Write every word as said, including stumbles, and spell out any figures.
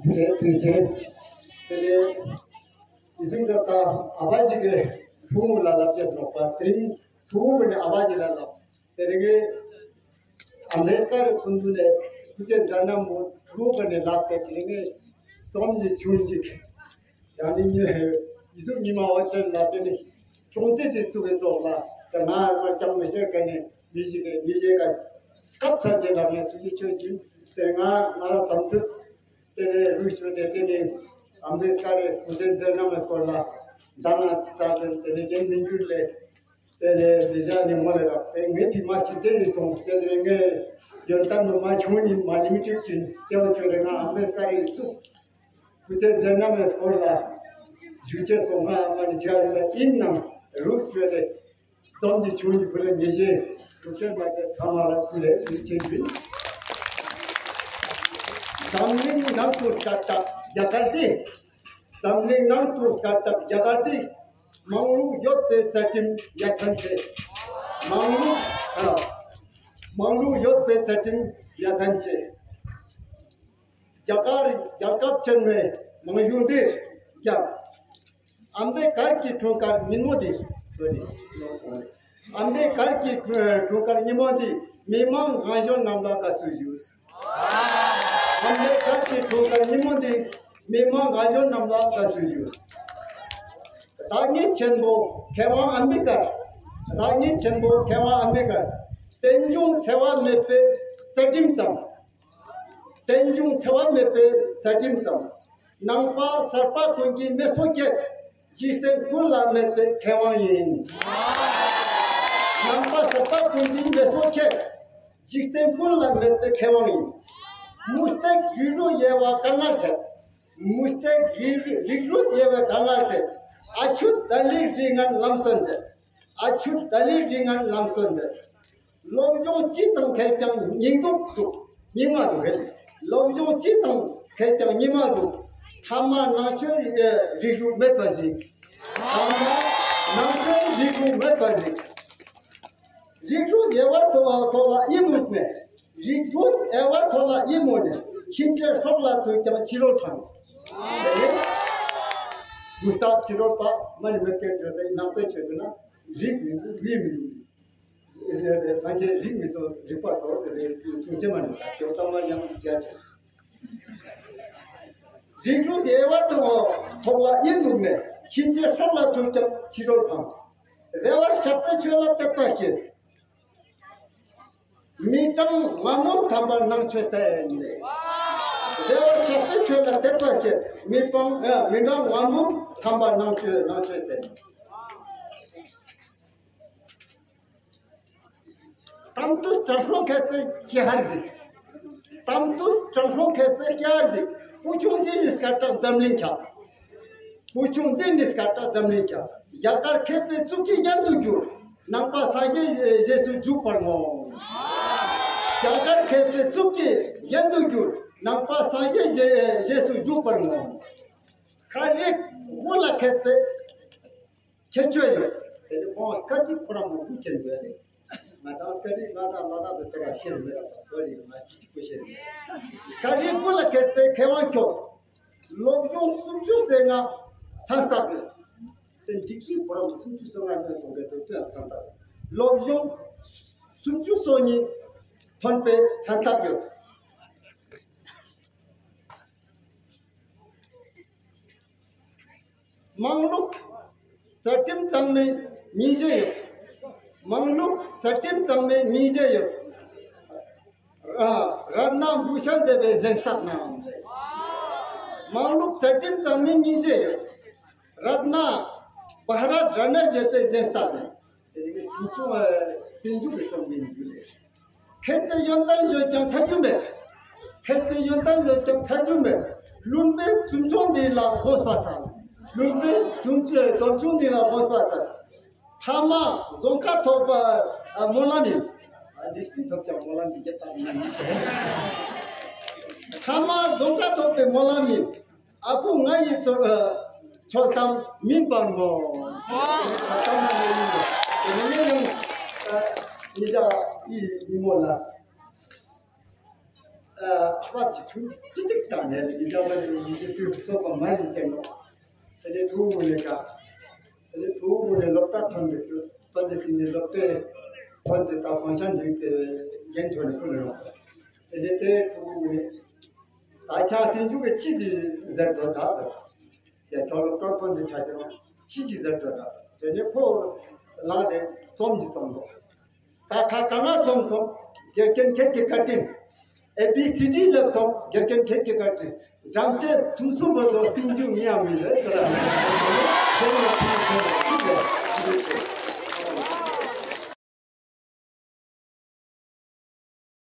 རེད། དེ་བྱས། དེ་ནས་ཡིད་སེམས་ཀྱི་ད་ཨ་ཕ་ཞིག་གི་ཕྲུ་གུ་ལ་ལབ་ཅེས་ལོག་པ་དེ་རིང་ཕྲུ་གུ་གི་ནས་ཨ་ཕ་ཞིག་ལ་ལབ། དེ་རིང་གི་ཨ་མེ་རི་ཀ་རི་ཁུན་དུ་ནས་སྐུ་ཚེ་མཛད་རྣམ་མོ་ཕྲུ་གུ་གི་ནས་ལབ་པའི་དེ་རིང་གི་རྩོམ་གྱི་ཆུང་ཅིག་ཡང་ནི་ཉི་ཡིད་སེམས་ཉི་མ་འོད་ཅན་ལ་དེ་ནི་ཅུང་ཙི་ཙི་ཐུག་གི་ཙོག་ལ་དེ་ང་ལ་ཅང་མི་ཤེས་ག་ནས་མི་ཞིག་གི་མི་ཞིག་ག་སྐབས་ཚར་ཅན་ལ་ངས་ཐུགས་རྗེ་ཆེ་ཞུ། དེ་ང་ང་ལ་དམ་ཚིག་དེ་ནས་རུ་ཞུ་སྟེ་དེ་ནས་ཨ་མེ་རི་ཀ་རི་སྐུ་ཚེ་མཛད་རྣམ་སྐོར་ལ་མདང་ན་ཙག་དེ་ནས་རྒྱན་མི་འགྱུར་ལས་དེ་ནས་འདི་བཞག་ནས་མོ་ལས་རག་དེ་ངས་དེ་མ་ཅིག་དྲན་ནས་སོང་། དེ་ནས་ངས་ཡོན་ཏན་མི་མ་བྱུང་ནི་མ་ལིང་ཏིག་ཅིག་སྐྱེ་བ་ཆོད་དེ་ང་ཨ་མེ་རི་ཀ་རི་སུ་སྐུ་ཚེ་མཛད་རྣམ་སྐོར་ལ་ཞུ་ཆེད་སོང་། ང་ཨ་མ་ནི་ཆ་ཡོད་ལ་ཡིན་ནམ་རུག་ཆོད་དེ། རྩོམ་གྱི་ཆུང་གི་བུ་ལ་ཉེ་ཞེས་ཐུགས་ཁྲལ་མ་བྱས། ཚང་མ་ལ་ཐུགས་ལས་ཐུགས་ཆེ་ཞུ། འཛམ་གླིང་ནང་དུ་སྐད་གྲགས་རྒྱ་གར་འདི། འཛམ་གླིང་ནང་དུ་སྐད་གྲགས་རྒྱ་གར་འདི། མང་ལུགས་ཡོད་པའི་རྩ་ཁྲིམས་ཡ་མཚན་ཆེ། མང་ལུགས་ཨ། མང་ལུགས་ཡོད་པའི་རྩ་ཁྲིམས་ཡ་མཚན་ཆེ། རྒྱ་གར་རྒྱལ་ཁབ་ཆེན་མོའི་མང་གཞུང་འདིར་ཡང་། ཨམ་བེ་ཀར་གྱི་འཁྲུངས་སྐར་ཉིན་མོ་འདི། ཨམ་བེ་ཀར་གྱི་འཁྲུངས་སྐར་ཉིན་མོ་འདི་མི་མང་ངན་གཞོན་རྣམས་ལ་དགའ་བསུ་ཞུ། ཨམ་བེ་ཀར་གྱི་འཁྲུངས་སྐར་ཉིན་མོ་འདི་མི་མང་ངན་གཞོན་རྣམས་ལ་དགའ་བསུ་ཞུ། བདག་ཉིད་ཆེན་པོ་མཁས་དབང་ཨམ་བེ་ཀར། བདག་ཉིད་ཆེན་པོ་མཁས་དབང་ཨམ་བེ་ཀར། རྟེན་འབྱུང་འཚེ་བ་མེད་པའི་རྩ་ཁྲིམས་ཙམ། རྟེན་འབྱུང་འཚེ་བ་མེད་པའི་རྩ་ཁྲིམས་ཙམ། ནང་པ་གསར་པ་ཀུན་གྱི་མེས་པོ་ཁྱེད། འཇིག་རྟེན་ཀུན་ལ་མེད་པའི་མཁས་དབང་ཡིན། ནང་པ་གསར་པ་ཀུན་གྱི་མེས་པོ་ཁྱེད། འཇིག་རྟེན་ཀུན་ལ་མེད་པའི་མཁས་དབང་ཡིན། མུ་སྟེགས་རིགས་དྲུག་དབྱེ་བ་དཀའ་ངལ་འཕྲད། མུ་སྟེགས་རིགས་རིགས་དྲུག་དབྱེ་བ་དཀའ་ངལ་འཕྲད། ཨ་ཆུ་ད་ལི་རི་ངན་ལམ་སྟོན་མཛད། ཨ་ཆུ་ད་ལི་རི་ངན་ལམ་སྟོན་མཛད། སློབ་སྦྱོང་ཅི་ཙམ་མཁས་ཀྱང་སྙིང་སྡུག་འདུག་སྙིང་མ་འདུག་ཧེ། སློབ་སྦྱོང་ཅི་ཙམ་མཁས་ཀྱང་སྙིང་མ་འདུག་ཐ་མ་ནང་ཆོས་རིག་གཞུང་མེད་པ་ཟིག་ཐ་མ་ནང་ཆོས་རིག་གཞུང་མེད་པ་ཟིག་རིགས་དྲུག་དབྱེ་བ་ཐོག་ཐོག་ལ་ཡིད་མུག་ནས། རིགས་དྲུག་དབྱེ་བ་ཐོག་ལ་ཡིད་མུག་ནས། ཕྱིན་ཆད་སྲོག་ལ་ཐུག་ཀྱང་ཕྱི་རོལ་འཕངས། དེ་ནས་གུ་སྟག་ཕྱི་རོལ་པ་མ་ནི་མེད་སྐད་བརྗོད་ཟེར་ནང་པའི་ཆོས་ཀྱི་ན་རིགས་མི་འདུག་རིགས་མི་འདུག་སངས་རྒྱས་རིགས་མི་ཚོ་རིག་པ་དོར་ཏེ་རེད། ཐུགས་རྗེ་མ་ནི་ད་སྐྱོ་གཏམ་མ་ཉམས་རྒྱ་ཆེ། རིགས་དྲུག་དབྱེ་བ་ཐོག་ཐོག་ལ་ཡིད་མུག་ནས། ཕྱིན་ཆད་སྲོག་ལ་ཐུག་ཀྱང་ཕྱི་རོལ་འཕངས། རེ་བར་བཤགས་པའི་ཆོས་ལ་དད་པ་སྐྱེས། མི་གྲངས་ང་མོ་ཐམ་པ་ནང་ཆོས་ཟེར་ནས། རེ་བར་བཤགས་པའི་ཆོས་ལ་དད་པ་སྐྱེས། མི་སྤང་ཨ་མི་གྲངས་ང་མོ་ཐམ་པ་ནང་ཆོས་ནང་ཆོས་ཟེར་ནས། གཏམ་དུས་དྲང་སྲོང་མཁས་པའི་སྐྱེས་ཧར་ཟིག་གཏམ་དུས་དྲང་སྲོང་མཁས་པའི་སྐྱེས་ཧར་ཟིག་བུ་ཆུང་འདི་ནི་སྐད་གྲགས་འཛམ་གླིང་ཁྱབ། བུ་ཆུང་འདི་ནི་སྐད་གྲགས་འཛམ་གླིང་ཁྱབ། རྒྱ་གར་མཁས་པའི་གཙུག་གི་རྒྱན་དུ་གྱུར། ནང་པ་སངས་རྒྱས་རྗེས་སུ་འཇུག་པར་སྨོན། རྒྱ་གར་མཁས་པའི་གཙུག་གི་རྒྱན་དུ་གྱུར། ནང་པ་སངས་རྒྱས་རྗེས་སུ་འཇུག་པར་སྨོན། ཁ་རིག་དབུ་ལ་མཁས་པའི་ཁྱད་ཆོས་ཡོད། དེ་ནི་ཁོང་སྐད་རིགས་ཁོ་རང་མང་པོ་མཁྱེན་ཡོད་རེད། ང་དང་སྐད་རིགས་ང་དང་ལ་དྭགས་པའི་སྐད་ར་ཤེས་མེད་ར་དང་སོ་རིགས་ང་ཅི་ཅི་གོ་ཤེས་མེད། སྐད་རིགས་ཀུན་ལ་མཁས་པའི་མཁས་དབང་མཆོག་སློབ་སྦྱོང་སུམ་ཅུ་ཟེར་ན་མཚན་རྟགས་ཡོད། དེ་འགྲིག་འགྲིག་ཁོ་རང་སུམ་ཅུ་སོ་ལྔ་ནས་གཏོང་གི་འདུག་དེ་ལ་མཚན་རྟགས་ཡོད། སློབ་སྦྱོང་སུམ་ཅུ་སོ་གཉིས་ཐོན་པའི་མཚན་རྟགས་ཡོད། དམངས་ལུགས་རྩ་ཁྲིམས་གཙང་མའི་སྙིང་རྗེ་ཡོད། དམངས་ལུགས་རྩ་ཁྲིམས་གཙང་མའི་སྙིང་རྗེ་ཡོད། ཨ། རཏྣ་བྷུ་ཤན་ཟེར་བའི་གཟེངས་རྟགས་ནའང་མཛད། དམངས་ལུགས་རྩ་ཁྲིམས་གཙང་མའི་སྙིང་རྗེ་ཡོད། རཏྣ་བྷ་ར་ཏ་རཏྣ་ཟེར་བའི་གཟེངས་རྟགས་ནས། དེ་ནི་སུམ་ཅུ་པ་སྤྱོད་འཇུག་གི་རྩོམ་པའི་འཇུག་ལས། མཁས་པའི་ཡོན་ཏན་བརྗོད་ཀྱང་ཚར་རྒྱུ་མེད། མཁས་པའི་ཡོན་ཏན་བརྗོད་ཀྱང་ཚར་རྒྱུ་མེད། ལུང་པའི་ཚུལ་ཆུང་འདི་ལ་དགོངས་པ་དང་། ལུང་པའི་ཚུལ་ཆུང་ཚུལ་ཆུང་འདི་ལ་དགོངས་པ་དང་། ཐ་མ་རྫོང་ཁ་ཐོབ་པ་སྨོན་ལམ་ཡིན། ཨ་འདི་ཐོབ་ཀྱང་སྨོན་ལམ་འདི་ག་ད་ཡིན། ཐ་མ་རྫོང་ཁ་ཐོབ་པའི་སྨོན་ལམ་ཡིན། ཨ་ཁུ་ང་ཡི་ཚོ་ཆོག་ཙམ་མིན་པར་མོ། ཨ་ཙམ་མ་ཡིན་པ། དེ་ནས་ཡང་ཨ་ཉི་ཤ་ཡི་ཉིན་མོ་ལ། ཨ་ ཁ་པར་གྱི་ཆུང་ཅིག་ཅིག་བཏང་ནས་ལས་ཀྱི་འདྲ་མ་ཡིན་གྱི་དུས་ཚོད་པ་མ་ཡིན་ཅན་ནོ། དེ་ནས་ཕྲུ་གུ་ནས་ཀ། དེ་ནས་ཕྲུ་གུ་ནས་སློབ་གྲྭ་ཐོན་ཏེ་སུ་ཐོན་ཏེ་དེ་ནས་སློབ་གྲྭའི་ཐོན་ཏེ་ད་གང་ཤ་འདུག་སྟེ་རྒན་ཆོག་ནས་ཁུ་ལ་ཡོང་། དེ་ནས་དེ་ཕྲུ་གུ་ནས་ད་ཆ་དེ་འཇུག་གི་ཆི་ཟིག་ཟེར་དོ་ད་ཟེར། ཡ་ཁྱོད་སློབ་གྲྭ་ཐོན་ཏེ་ཆ་ཁྱོད་ཆི་ཟིག་ཟེར་དོ་ད། དེ་ནས་ཁོ་ལངས་ཏེ་རྩོམ་ཟིག་རྩོམ་དོ། ད་ཁ་གང་ང་རྩོམ་སོང་། དགེ་རྒན་ཁྱེད་ཀྱི་བཀའ་དྲིན། ཨེ་བི་སི་ཌི་ལབ་སོང་། དགེ་རྒན་ཁྱེད་ཀྱི་བཀའ་དྲིན། འགྲམ་ལྕེ་སུམ་སུམ་པོ་སོང་། སྟེང་རྒྱུ་ངས་ཡང་མི་ཡོད་ཟེར་ར། དེ་ནས་ཁྱེད་ཀྱི་ཁྱེད་ཀྱི་ཁྱེད་ཀྱི།